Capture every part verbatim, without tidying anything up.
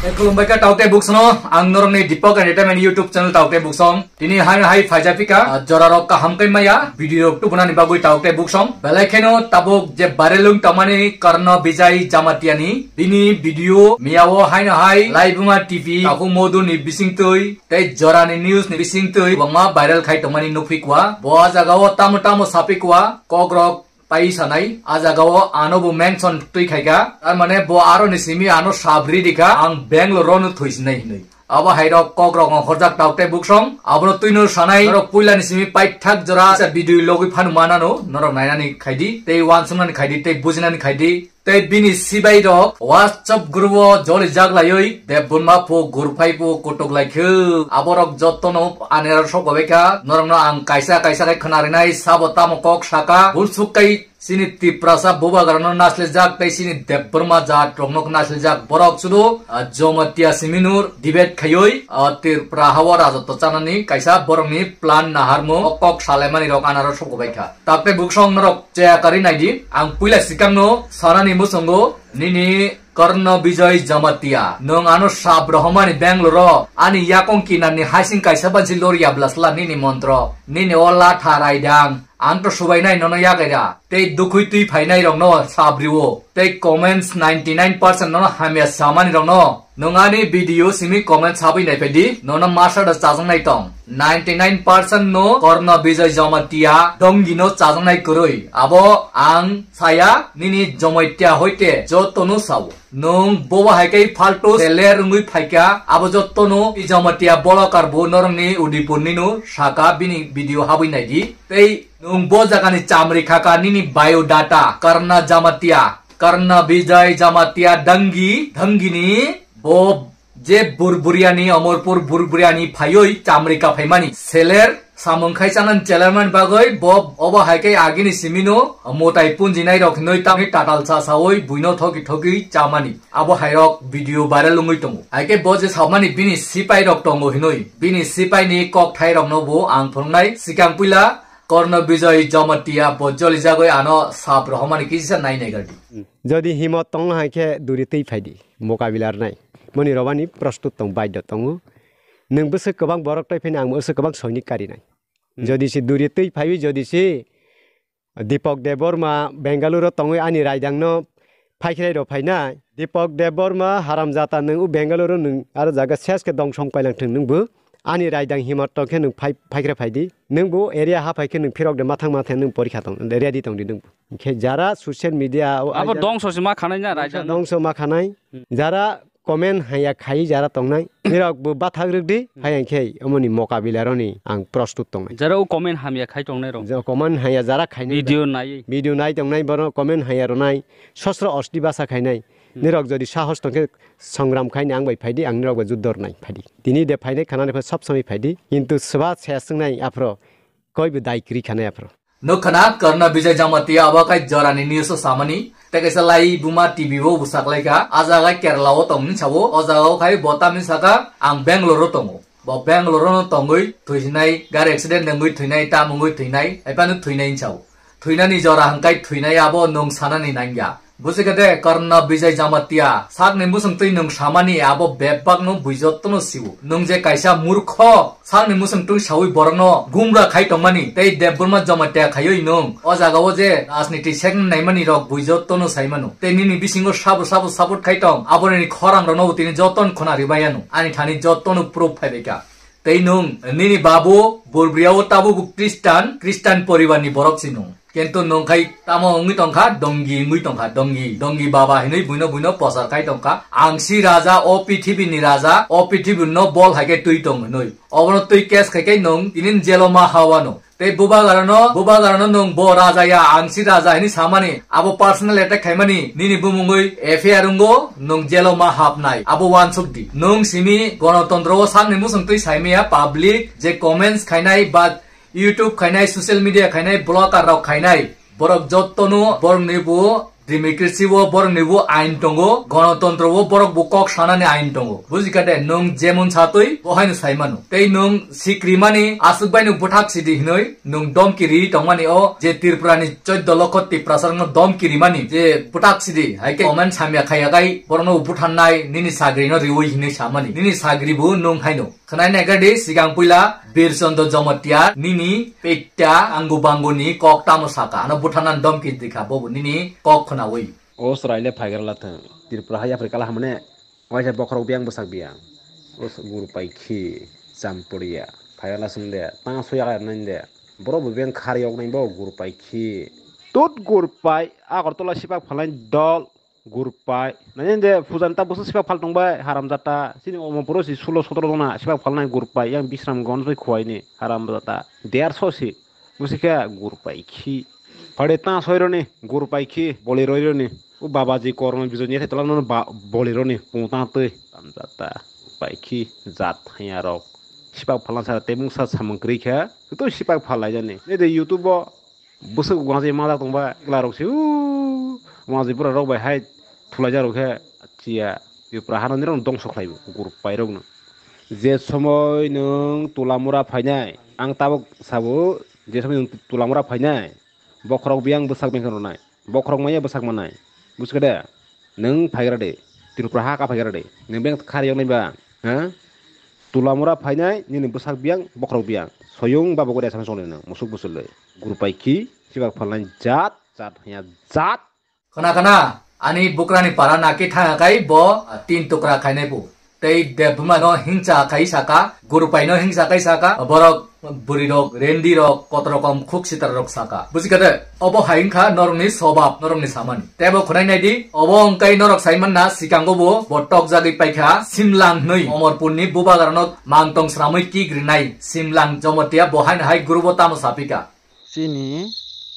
Eh, khulumbai kha taote buksong, ang norokni Deepak Entertainment YouTube channel taote buksong. Tini hai hai phaijapika, ah, jorarok kaham kai maya, video rok tubunani bagwi taote buksong. Belai kheno tabuk je viral wng tongmani Karna Vijay Jamatiani, bini video miyao haino hai Laibuma T V, Takhuk Modhu ni bisingtwi, tei jorani news ni bisingtwi kwbangma viral khai tongmani nukphi kwa. Bo ah jagao tamo tamo saphi kwa, kokrok pai sanai, ah jagao ano bo mention twi khaikha. Tar mane bo aro ni simi ano sabri dikha, ang Bangalore no thwisinai hinwi. Abo hairok kokrok ongkhorjak taote buksong, abono twino sanai, norok puila ni simi paithak jora sa video logwi phanu manano, norok nainani khaidi, tei wansuknani khaidi, tei bujinani khaidi. Tei bini sibai rok WhatsApp group o joli jak laioi, Debbarma po gurphai po kotok laikhe. Aborok jotto no anera sok baikha, norok no ang kaisa kaisa khai khna rinai, sabo tamo kok saka, bunsuk kai chini Tiprasa bubagra no nasle jak, tei chini Debbarma jat rok no nasle jak. Borok sudu, ah, Jamatia siminur debate khaioi, ah, Tripura hao rajotto chanani kaisa borok ni plan naharmo, o kok salaimani rok anera sok baikha. Takte buksong norok cheya kari naidi, ang puila sikang no sanani musungo nini Karna Vijay Jamatia. Nwng ano sab rohomani Bangalore o ani yakong kinarni haising kaisa bansi lori ablasla nini montro, nini o latha raidang, ang to subainai nono yakaira. Tei dukhui twi phainai rokno sabriwo. Tei comments ninety nine percent nono hamya samani rokno. Nwng ani video simi comment sabwi naiphai di, nono masa da chajaknai tong. Ninety nine percent no Karna Vijay Jamatia dongino chajaknai kwrwi. Abo ang saya nini Jamatia hoite jotono sao. Nwng bobo hai khe faltu seler wngwi phaikha, abo jotono i Jamatia bolokar bo norokni Udaipur nino saka bini video habwi naidi. Tei nwng bo jagani chamri khaka nini biodata, Karna Jamatia, Karna Vijay Jamatia dangi, dangini bo je Burburiani, Omorpur Burburiani phaioi chamri kaphaimani seler samung khai chanani chelarmani bagwi bo obo hai khe agini simino motai punjinai rok hinoi tamni tatal cha saoi buino thoki thoki chamani. Abo hairok video viral wngwi tongo. Hai khe bo je saumani bini sipai rok tongo hinoi, bini sipai ni kokthai rokno bo ang phunuknai. Sikang puila Karna Vijay Jamatia bo jolijagwi ano sab rohomani kisa nai naigardi. Jodi himot tongno hai khe duri twi phaidi, mokabila rwnai. Moni robani prostut tong, baidyo tongo. Nwng bwswk kwbang borok tei phini ang bwswk kwbang soinik karinai. Hmm. Jodi se duri twi phaiwi, jodi se Deepak Debbarma Bangalore o tongwi ani raidangno phaikrai rw phainai. Deepak Debbarma haramjata nwng o Bangalore o nwng aro jaga ses khe dongsong pailang thwng nwng bo. Ani raidang himot tong khe nwng phai-, phaikrai phaidi. Nwng bo area ha phai khe nwng phirok de mathang mathang nwng porikha tong, ready tong di nwng bo. Hwnkhe jara social media o abo ai jara dongso se ma khanai na raidang no. Dongso ma khanai. Hmm. Jara comment haya khai jara tongnai. Nirok bo bathak rwk di, hmm, hai ang khe omoni mokabila roni ang prostut tongnai. Jara o comment hamya khai tongnai rok. Jara comment haya jara khainai. Video nai. Video nai tongnai bono comment haya ronai. Sosro osti basa khainai. Hmm. Nirok jodi sahos tong khe songram khaini ang bai phaidi, ang nirok bai juddor nai phaidi. Tini de phainai khana de sab samai phaidi. Kintu swba se swngnai aphro. Koi bo dai kri khanai aphro. Nukha na Karna Vijay Jamatia abo khai jorani news o samani. Tei kaisa Laibuma T V o bwsaklaikha. A jaga Kerala o tongmani sao. O jaga o khai bo tamni saka ang Bangalore o tongo. Bo Bangalore o no tongwi thwinai, gari accident wngwi thwinai, tam wngwi thwinai, hai phano thwinai sao. Thwinani jora hwnkhe thwinai abo nwng sanani nangya. Bujikhade Karna Vijay Jamatia, sakni musung twi nwng samani abo bebak no bui jotto no siwo. Nwng je kaisa murkho, sakni musung twi sawi borok no gumra khai tongmani, tei Debbarma Jamatia khaiwi nwng o jaga o je rajniti sekna naimani rok bui jotto no saimano. Tei nini bisingo sabo sabo support khai tong, abo nini khorang rok no tini jotto no khona ribaiya no. Ani thani jotto no proof phaibaikha. Tei nwng nini babu Burburiao tabuk Christian, Christian poribar ni borok si nwng. Kintu nwng khai tamo wngwi tongkha, dongi wngwi tongkha, dongi, dongi baba hinwi buino buino pochar khai tongkha. Ang si raja, o prithibi ni raja, o prithibi no bol hai khe twi tong hinwi. Obono twi case khai khe nwng tini jelo ma hawano. Tei bubagrano, bubagrano nwng bo raja ya, ang si raja hinwi samani, abo personal attack khaimani, nini bumungwi F I R wngo, nwng jelo ma hapnai, abo wansuk di. Nwng simi Ganatantro o sakni musung twi saimaya public je comments khainai ba YouTube khainai, social media khainai, blogger rok khainai, borok jottono borokni bo Democracy o borok ni bo ain tongo, gonotontro o borok bo kok sanani ain tongo. Bujikha de, nwng jemon satwi bo haino sai mano. Tei nwng sikri mani aswk bai nwng bwthak sidi hinwi nwng domki ri tongmani o je Tripura ni choddo lokho Tiprasa rokno domki rimani je bwthak sidi, hai khe comment samya khaiya khai borokno bo buthannai nini sagri no riwi hinwi samani. Nini sagri bo nwng haino. Khwnai naikha di, sigang puila Birchandra Jamatia nini pekta angu bangu ni kok tamo saka. Ano buthanan domki dikha, bobo nini kok khwnawi. O chwraile phaigra lathwng. Tripura hai Africa la hamne. Waisa bokhorok biyang bwsak biyang. O guru paikhi, champuria. Phaigra lasung de. Tang soya nai de. Borok bo biyang khar yok nai bo guru paikhi. Tut guru pai, Agartala sipak phalai dol. Gurpai. Nani de puja ni ta bwswk sipak phal tongbai, haramjata. Chini omo puro si sulo sotoro jona sipak phalnai gurpai, yang Bisramganj bai khuaini, haramjata. Derso si. Bwswk khe gurpai khi. Phade ta soironi gurpai khi, boli roironi. O babaji kormo bijo ni thai tola no ba-, boli roni pung ta twi. Haramjata. Pai khi jat hanya rok. Sipak phalna sara tebung sa samung kwrwi khe. Twi sipak phal lai jani. Nede YouTube o bwswk wngwi manjak tongba, chwla rok se, o, wngwi bura rok bai hai thulaijak rok khe, chiya, Tripura hano nirok dongso khlai bo, gurpai rok no. Je somoi nwng Tulamura phainai, ang tabuk sabo, je somoi nwng Tulamura phainai, bokhorok biyang bwsak bengkha rwnai, bokhorok maya bwsak manai, buskha de? Nwng phaigra de, Tripura ha ka phaigra de, nwng beng khar yoknai ba, ha? Tulamura phainai nini bwsak biyang, bokhorok biyang. Soyung babo gori asano songnai nwng, musuk busulwi. Guru paikhi, sibak phalnai jat, jat hanya jat. Khna khna, ani bukrani para naki thanga kai bo, ah, tin tukra khainai bu. Tei Debma no hingsa khai saka, Gurupai no hingsa khai saka, borok bwrwi rok, rendi rok, kotor rokom khuk sitar rok saka. Buji kha de, obo hai wngkha norokni sobab, norokni samani. Tebo khwnai nai di, obo wngkai norok sai manna, sikango bo, bo tok jagwi paikha, Simlang hwnwi, Omorpurni bubagrano mangtong sramwi kik rinai, Simlang Jomotia bo haino hai gurubo tamo sapika. Chini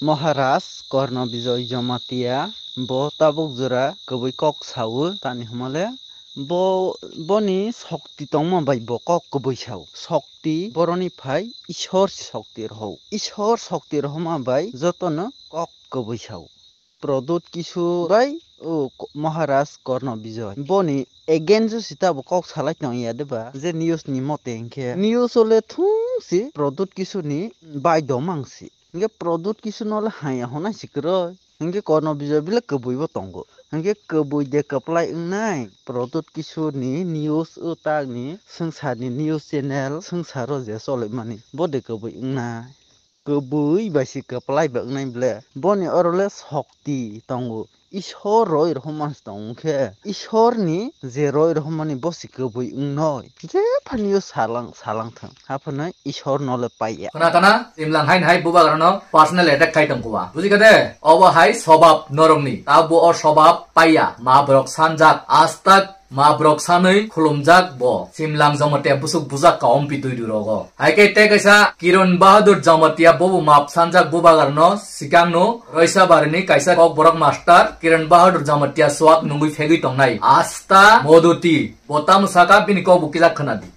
Maharaj Korno Bijoy Jamatia bo tabuk jora kwbwi kok sao, tani hwnmale bo, boni sokti tongma bai bo kok kwbwi sao. Sokti boroni phai Ishwar si sokti rohou. Ishwar sokti rohoma bai jotono kok kwbwi sao. Pradyut Kishore bai o Ko-, Maharaj Korno Bijoy. Boni against o sita bo kok salai tong ya de ba, je news ni mote hinkhe. News o le thung si Pradyut Kishore ni bai domang si. Hinkhe Pradyut Kishore no le haya honai si kwrwi. Hinkhe Korno Bijoy bile kwbwi bo tongo. Hinkhe kwbwi de kwplai wngnai Pradyut Kishore ni news o tak ni swngchar ni news channel swngchar o je choli mani. Bo de kwbwi wngnai. Kwbwi bai se kwplai ba wngnai ble. Boni oro le sokti tongo. Ishwar roi rohorma se tong khe, Ishwar ni je roi rohormani bo se kwbwi wngnoi. Je phani o salang, salang thang. Haphano Ishwar no le paiya. Khna khna, Simlang hai hai bubagrano personal attack khai tong kua. Buji kha de? Obo hai sobab norokni. Tabo o sobab paiya. Ma borok sanjak. Astak Ma borok sanwi khulumjak bo Simlang Jamatia busuk bujak kaumpi duidu rogo. Hai khe tei kaisa Kiran Bahadur Jamatia bobo map sanjak bubagarno sikangno Roisa barini kaisa kokborok master Kiran Bahadur Jamatia suak nungwi phegwi tongnai. Asta Modoti bo tamo saka bini kokbo kisa khwnadi.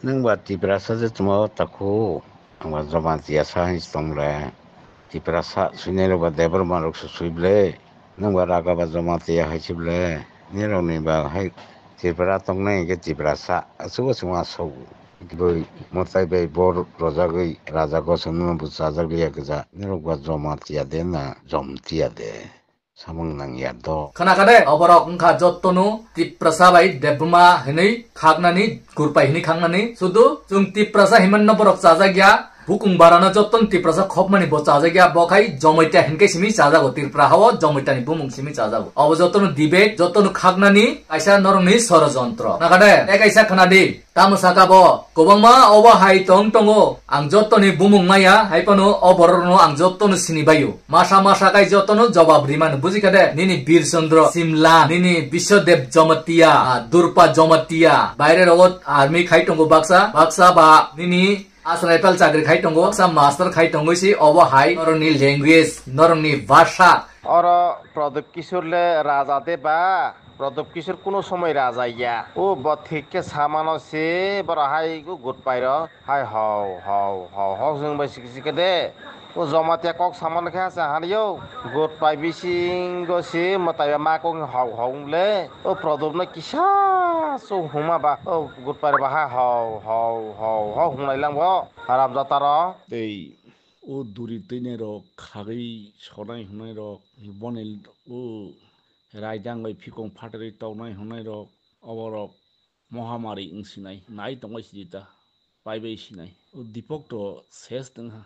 Nwng ba Tiprasa se tongma o takhuk, ang ba Jamatia sa hinwi se tong le. Tiprasa swinai rok ba Debbarma rok se swi ble. Nwng ba Raga ba Jamatia hai se ble. Nirok ni ba hai Tripura tongnai hwnkhe Tiprasa aswk aswk ma sok. Bwrwi mwtai bai bor rojagwi raja kosom no bo chajak liya gwja. Nirok ba Jamatia de na Jomtia de. Samung nang ya do. Khna kha de, oborok wngkha jotono Tiprasa bai Debbarma hinwi khaknani, Gurpai hinwi khaknani. Sudu chwng Tiprasa hinmano borok chajak ya, bukung barano jotono Tiprasa khopmani bo chajak ya, bo khai Jomaita hinkhe simi chajago, Tripura hao Jomaitani bumung simi chajago. Obo jotono debate, jotono khaknani kaisa norokni sorojontro. Khna kha de, tei kaisa khna di. Tamo saka bo, kwbangma obo hai tong tongo, ang jottoni bumung maya, hai phano o borokno ang jottono sini baio. Masa masa kai jottono jobab rimano, buji kha de? Nini Bir Chandra Simla, nini Biswadev Jamatia, ah, Durpa Jamatia, baire rogo army khai tongo baksa, baksa ba nini Asraipal chakri khai tongo, baksa master khai tongo si, obo hai norokni language, norokni bhasha. Oro Pradip Kishore le raja de ba? Pradip Kishore kuno somoi raja ya. O bo thik khe samano se, boro hai go good pairo. Hai hau, hau, hau, hau, jwng bai sikhe sikhe de. O Jamatia kok samani khe se hariyo. Good pai bisingo se mwtai ba ma kok hau hau le. O Prodop no kisa su huma ba. O good pai ba ha hau hau hau hau hunglai lang bo. Haram jataro. Tei o duri teinai rok khagwi sonai hunai rok boni o raidang bai phikong phatari tongnai hunai rok oborok mohamari wng sinai nai tongbai sidi ta paibai sinai. O Dipok to ses tong ha.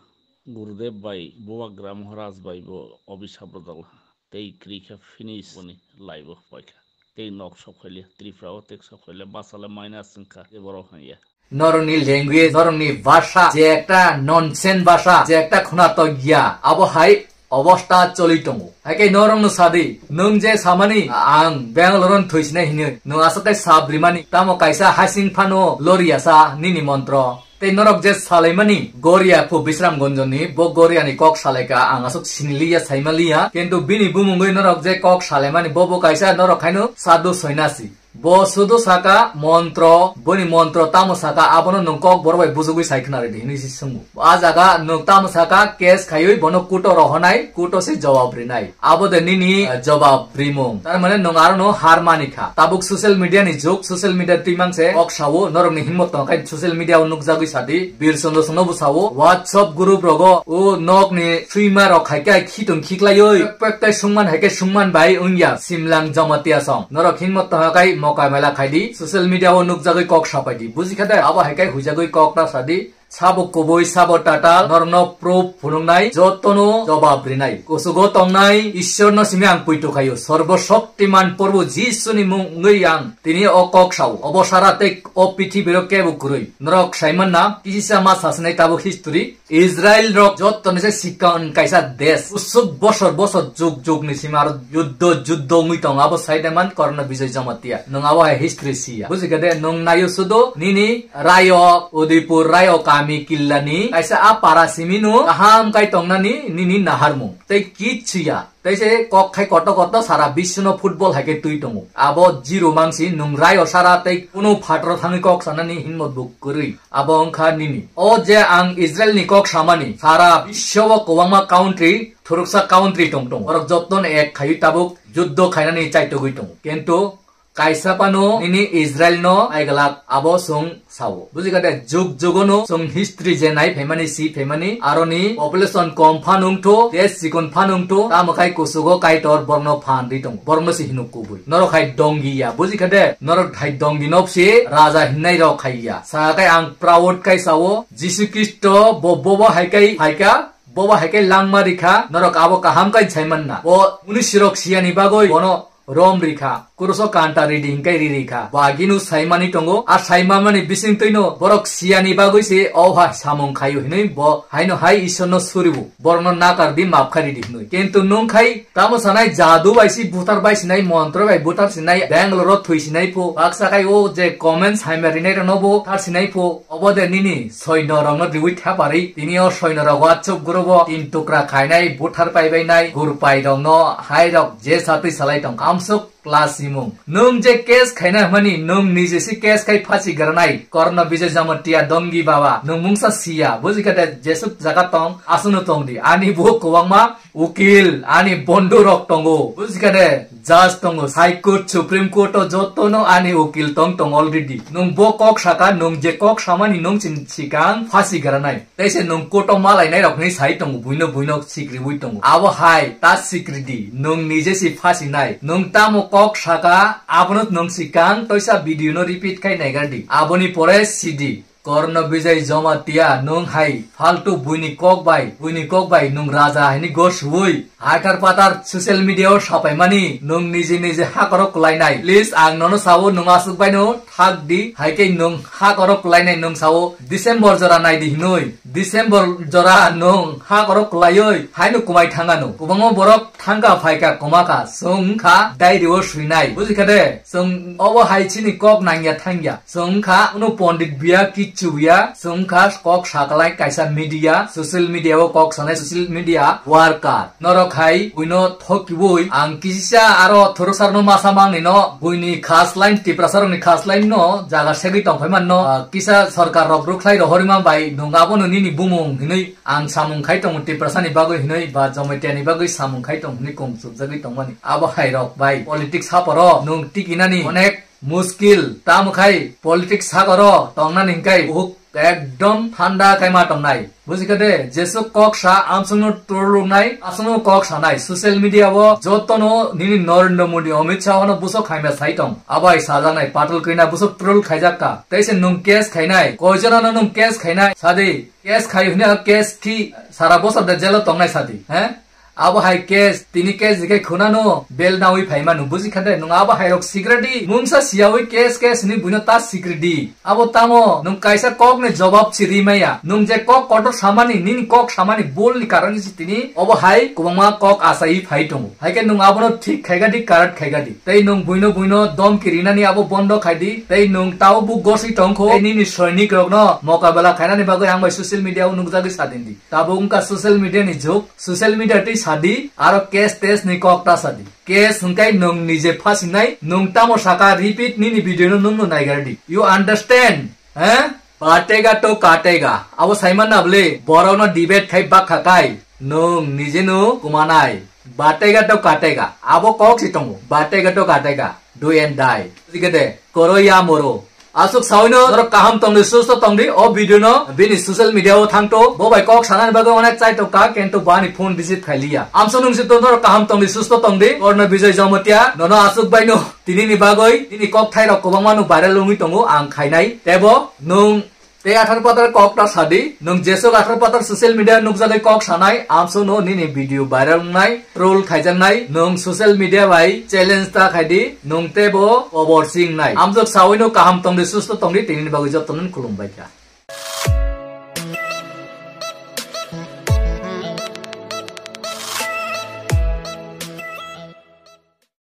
Gurudev bai Bubagra Maharaj bai bo obisap rwjak ha. Tei kwrwi khe finish boni live o paikha. Tei nok sok phaile Tripura o tek sok phaile basa le minus wngkha tei borok hanya. Norokni language, norokni bhasha, je ekta nonsense bhasha, je ekta khuna tokya, abo hai obosta choli tongo. Haikhe norokno sadi, nwng je samani, ang Bangalore-o thwisinai hinwi, nwng aswk khe sap rimani, tamo kaisa hasing phano loriya sa nini montro. Tei norok je salaimani, Goria phu Bisramganjoni, bo Goriani kok salaika, ang aswk siniliya, saimaliya, kintu bini bumungwi norok je kok salaimani, bo bo kaisa norok haino sadhu soinasi. Bo sudu saka montro, boni montro tamo saka, abono nwng kok borok bai bujugwi sai khna ridi hinwi se swngo. A jaga nwng tamo saka case khaiwi bono kuto rohonai, kuto se jawab rinai. Abo de nini, eh, jawab rimung. Tar mane nwng aro no har mani kha. Tabuk social media ni jug, social media twi mang se kok sao, norok ni himmot tong khai social media o nukjagwi sadi, Bir Chandra Singh no bo sao, WhatsApp group rogo, o nok ni swima rok hai khe khitung khiklaiwi, pek pek tai sungman hai khe sungman bai wngya, Simlang Jamatia song. Norok himmat toha kai mokai mela khai di, social media o nukjagwi kok sapai di. Buji kha de, abo hai khe huijagwi kok ta sa di. Sabo kubui, sabo tatal, norokno proof phunuknai, jotono jobab rinai. Kusugo tongnai Ishwarno simi ang puitu khaio, Sarbo Shaktiman Prabhu Jisuni mung wngwi ang tini o kok sao. Obo sara tei o pithibiro kebo kwrwi. Norok saimanna, kisisa ma sasinai tabuk history. Israel rok jotto ni se sikka on kaisa desh. Usuk bosor bosor jug jug ni simi aro juddo juddo wngwi tongo. Abo saide man Korno Bijoy Jamatia. Nwng abo hai history siya. Buji kha de, nwng nayo sudo nini Rayo, Udaipur Rayo kami killa ni kaisa a para simi no kaham kai tongnani nini naharmung. Tei kichu ya. Tei se kok khai koto koto sara biswno football hai khe twi tongo. Abo zero mangsi nwng Rayo sara tei kunu phatro thangwi kok sanani hinmot bo kwrwi. Abo wngkha nini. O je ang Israel ni kok samani, sara biswo kwbangma country, thuruksa country tong tongo. Borok jottoni ek khaiwi tabuk juddo khainani chaitogwi tongo. Kintu kaisa phano nini Israel no naiglak abo chwng sao. Buji kha de, jug jugono chwng history je nai phaimani, si phaimani, aroni population kom phan wngtho, desh chikon phan wngtho, tamo khai kusugo Kaitor borokno phan ri tongo, borokno se hino kubui. Norok hai dongi ya, buji kha de, norok hai dongi nop se raja hinnai rok khai ya. Sa khai ang proud khai sao, Jisu Khristo bo, bobo hai khai phaikha, bobo hai khai langma rikha, norok abo kaham khai saimanna. Bo munisirok siyani bagwi bono Rom rikha, kuruso kanta ridi hinkai ri rikha. Baginu saimani tongo, a saimamani bising twino borok siyani bagwi se o ha samung khaio hinwi bo haino hai Ishwarno suribu. Borokno nakar di map kha ridi hinwi. Kintu nwng khai tamo sanai jadu bai si buthar bai sinai, montro bai buthar sinai, Bangalore o thwi sinai pho. Baksa khai o je comments haima rinai rokno bo thar sinai pho. Obo de nini soino rokno riwi thapari. Tini o soino rok WhatsApp group o tin tukra khainai, buthar paibainai, gurpai rokno hai rok je satwi salai tong. Amsuk class simung. Nwng je case khaina hwnmani, nwng nije se case khai phasi granai. Korno Bijoy Jamatia dongi baba. Nwng mungsa siya. Buji kha de jesuk jaga tong, aswkno tong di. Ani bo kwbangma ukil, ani bondhu rok tongo. Buji kha de judge tongo. High Court, Supreme Court o jotono ani ukil tong tong already. Nwng bo kok saka, nwng je kok samani nwng sin sikang phasi granai. Tei se nwng koto malainai rok hinwi sai tongo, buino buino sikriwi tongo. Abo hai ta sikridi, nwng nije si phasinai. Nwng tamo kok saka, abono nwng sikang toisa video no repeat khai naigar di. Aboni pore sidi. Korno Bijay Jamatia, nwng hai faltu buini kok bai, buini kok bai nwng raja hinwi gor suwi. Hathar pathar social media o sapaimani nwng nije nije hakhoro kwlainai. Please ang nono sao nwng aswk baino thak di, hai khe nwng hakhoro kwlainai nwng sao December jora nai di hinwi. December jora nwng hakhoro kwlaiwi haino kwmai thangano. Kwbangma borok thangkha phaikha kwmakha, chwng wngkha diary o swinai. Buji kha de? Chwng obo hai chini kok nangya thangya. Chwng wngkha uno pondit biya ki Chuya, chwng kha kok sakalai kaisa media, social media o kok sanai social media worker. Norok hai buino thokiwi ang kisisa aro thorosarno masa mangni no buini khas line Tiprasa rokni khas line no jaga segwi tongphai manno. Ah, kisa sorkar rok rukhlai rohorima bai nung abono nini bumung hinwi ang samung khai tongo Tiprasa ni bagwi hinwi ba Jamatia ni bagwi samung khai tong hinwi kong chukjagwi tongmani. Abo hai rok bai politics haporo nung tikinani onek muskil, tamo khai politics sagoro tongnani hingkai buhuk ekdom thanda kaima tongnai. Bujikha de, jesuk kok sa amsungno troll rwnai, asungno kok sanai. Social media o jotono nini Narendra Modi, Amit Shah no busok khaimya sai tong. Abai sajaknai, patal kwina busok troll khaijak ka. Teise nung case khainai, koijonano nung case khainai. Sadi, case khai hwnwi case thi sara bosor de jelo tongnai sadi, he? Abo hai case, tini case dikai khunano bel nawi phaimanu, bujikha de, nung abo hai rok sikredi, mungsa siyawi case case ni buino ta sikredi. Abo tamo, nung kaisa kok ni jobab si ri maya, nung je kok kotor samani, nini kok samani bul ni karon si tini, obo hai kwbangma kok asai phai tongo. Hai khe nung abono thik khaigadi, correct khaigadi. Tei nung buino buino domki rinani abo bondo khaidi, tei nung tao buk goswi tongkho, tei nini soinik rokno mokabela khainani bagwi ang bai social media o nukjagwi sadindi. Tabuk wngkha social media ni jug, social media twi sadi, aro case test ni kok ta sadi. Case hwnkhe nwng nije phasinai, nwng tamo saka repeat nini video no nwng no naigardi. You understand? He? Batega to katega. Abo saiman na bole, borok no debate khai bakha kai. Nwng nije no kumanai. Batega to katega. Abo kok si tongo. Batega to katega. Do and die. Sikete, koro ya moro. Aswk sawi no norok kaham tongdi, susto tongdi, o video no bini social media o thangto, bo bai kok sanani bagwi onek chai tongkha, kintu bani phone receive khai liya. Amso nung si to norok kaham tongdi, susto tongdi, Korno Bijoy Jamatia, nono aswk bai no tini ni bagwi, nini kok thai rok kwbangma no viral wngwi tongo, ang khainai, tebo nung tei athar patar kok ta sadi, nung jesok athar patar social media nukjagwi kok sanai, amso no nini video viral wngnai, troll khaijaknai, nung social media bai challenge ta khaidi, nung tebo kobor singnai. Amjok sawi no kaham tongdi, susto tongdi, tini ni bagwi joto no khulum bai kha.